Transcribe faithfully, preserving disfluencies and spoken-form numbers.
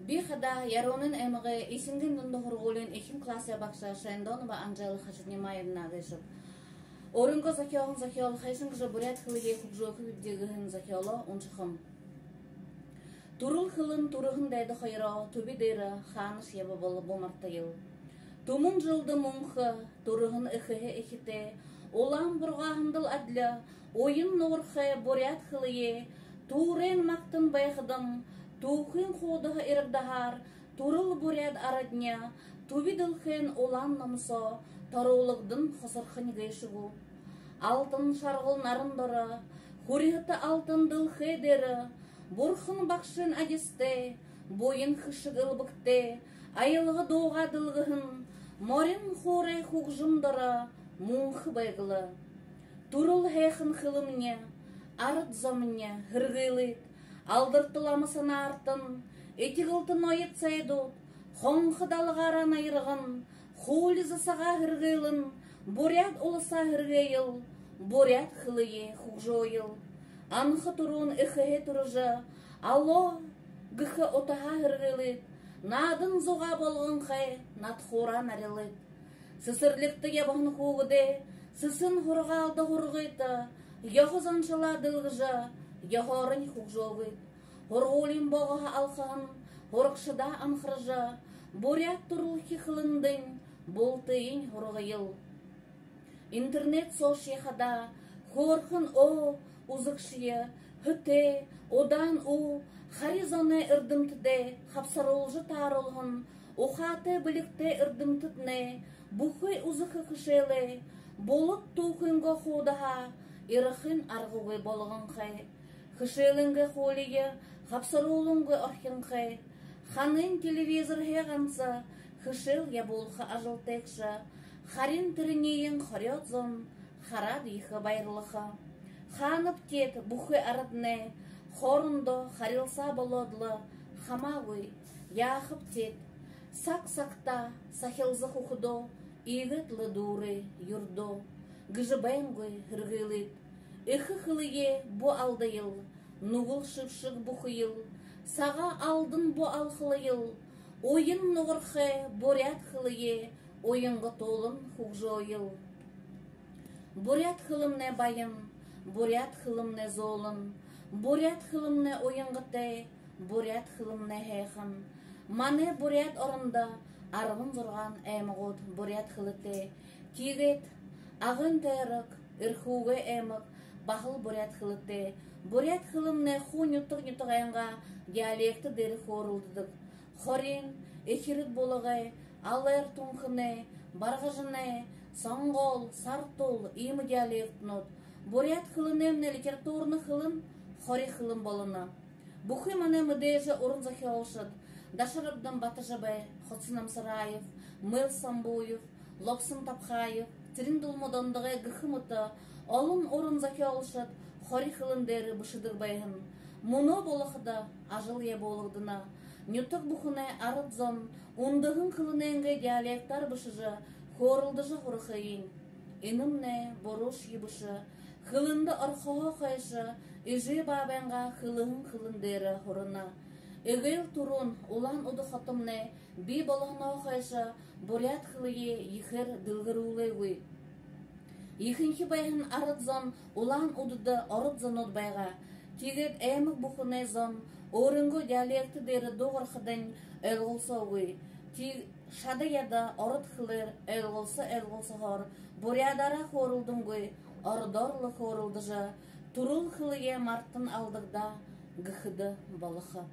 Би хадаа Яруунын аймагай Эсэнгын дунда һургуулиин эхин классай багша Шайндонова Анжела Хажиднимаевна гээшэб. Өөрынгөө зохёоһон зохёол «Хайшан гэжэ буряад хэлэеэ хүгжөөхэ бибди» гэһэн зохёолоо уншахам. Түрэл хэлэн, түрэһэн дайда хоёроо түби дээрэ хаанашье ябабал бү мартаял. Түмэн жэлдэ мүнхэ, түрэһэн эхэ эхитэй, улаан бургааһандал адли уян нугархай буряад хэлэеэ түүрээн магтан байхадам, түүхын хуудаһа эрьедэһээр түрэл буряад арадни түби дэлхэйн улаан номсоо торуулагдан хосорхонь гээшэ гү. Алтан шаргал наран доро, хүрьһэтэ алтан дэлхэй дээрэ, бурхан багшын адистай, буян хэшэг элбэгтэй, аялга дуугаа дэлгэһэн, морин хуурай хүгжэм доро мүнхэ байг лэ. Түрэл һайхан хэлэмни арад зомни һэргылыт, алдартал ама санаартан, этигэлтэ ноёд сайдууд, хонхо далгаараа наярган, хуули засагаа һэргылэн, буряад уласаа һэргээел, буряад хэлэеэ хүгжөөел. Анха түрүүн эхэһээ түрэжэ, «Алло» гэхэ утаһаа һэргылыт, наадан зугаа болгонхой, надхуураа нарилыт. Сэсэрлигтэ ябаһан хүүгэдээ сэсэн һургаалда һургыт, ёһо заншалаа дэлгэжэ, ёһоорнь хүгжөөгыт. Һургуулиин богоһо алхаһан һурагшадаа анхаржа, буряад түрэлхи хэлэндэнь бултыень һургаял. Интернет соошье хадаа хөөрхэн, оо, үзэгшье, һэтэй, удаан уу, хари зоной эрдэмтэдэй хабсаруулжа тааруулһан ухаатай бэлигтэй эрдэмтэднай бүхы үзэхэ хэшээлээ булад түүхынгөө хуудаһаа эрхын аргагүй болгонхой. Хэшээлэйнгээ хуулиие хабсаруулангүй орхинхой. Ханын телевизорһээ ганса хэшээл ябуулха ажалтайгша, харин тэрэниие хорёод зон хараад ехэ баярлаха. Хаанаб теэд бүхы араднай, хоорондоо харилсаа болоод лэ хамаагүй, яахаб теэд. Саг сагтаа сахилза хүхэдөө иигээд лэ дүүрээ юрэдөө гэжэ байнгүй һэргылыт. Эхэ хэлэеэ бү алдаял, нүгэл шэбшэг бүхэел, сагаа алдан бү алхалаял, уян нугархай буряад хэлэеэ уянгатуулан хүгжөөел. Буряад хэлэмнай баян, буряад хэлэмнай зөөлэн, буряад хэлэмнай уянгатай, буряад хэлэмнай һайхан. Манай Буряад орондо арбан зургаан аймагууд буряад хэлэтэй. Тиигээд Агын тойрог, Эрхүүгэй аймаг баһал буряад хэлэтэй. Буряад хэлэмнай хуу нютаг нютагайнгаа диалект дээрэ хөөрэлдэдэг. Хориин, Эхирит-Булагай, Алайр-Түнхэнэй, Баргажанай, Сонгоол, Сартуул, иимэ диалектнүүд. Буряад хэлэнэймнай литературна хэлэн хори хэлэн болоно. Бүхы манай мэдээжэ уран зохёолшод Дашарабдан Батожабай, Хоца Намсараев, Мэл Самбуев, Лопсон Тапхаев, Цырен-Дулма Дондогой гэхэ мэтэ олон уран зохёолшод хори хэлэн дээрэ бэшэдэг байһан. Мүнөө болоходо ажал ябуулагдана. Нютаг бүхэнэй арад зон үндэһэн хэлэнэйнгээ диалектээр бэшэжэ, хөөрэлдэжэ һурахыень. Энэмнай буруушье бэшэ. Хэлэндэ орохоһоо хойшо эжы баабайнгаа хэлэһэн хэлэн дээрэ һурана. Эгээл түрүүн Улаан-Үдэ хотомнай бии болоһоноо хойшо буряад хэлэеэ ехээр дэлгэрүүлээгүй. Ехэнхи байһан арад зон Улаан-Үдэдэ ород зонууд байгаа. Тиигээд аймаг бүхэнэй зон өөрынгөө диалект дээрэ дуугархадань, ойлголсоогүй. Тии- шада яда ород хэлээр ойлголсо, ойлголсоһоор буряадаараа хөөрэлдэнгүй, ородоор лэ хөөрэлдэжэ, түрэл хэлэеэ мартан алдагдаа гэхэдэ болохо.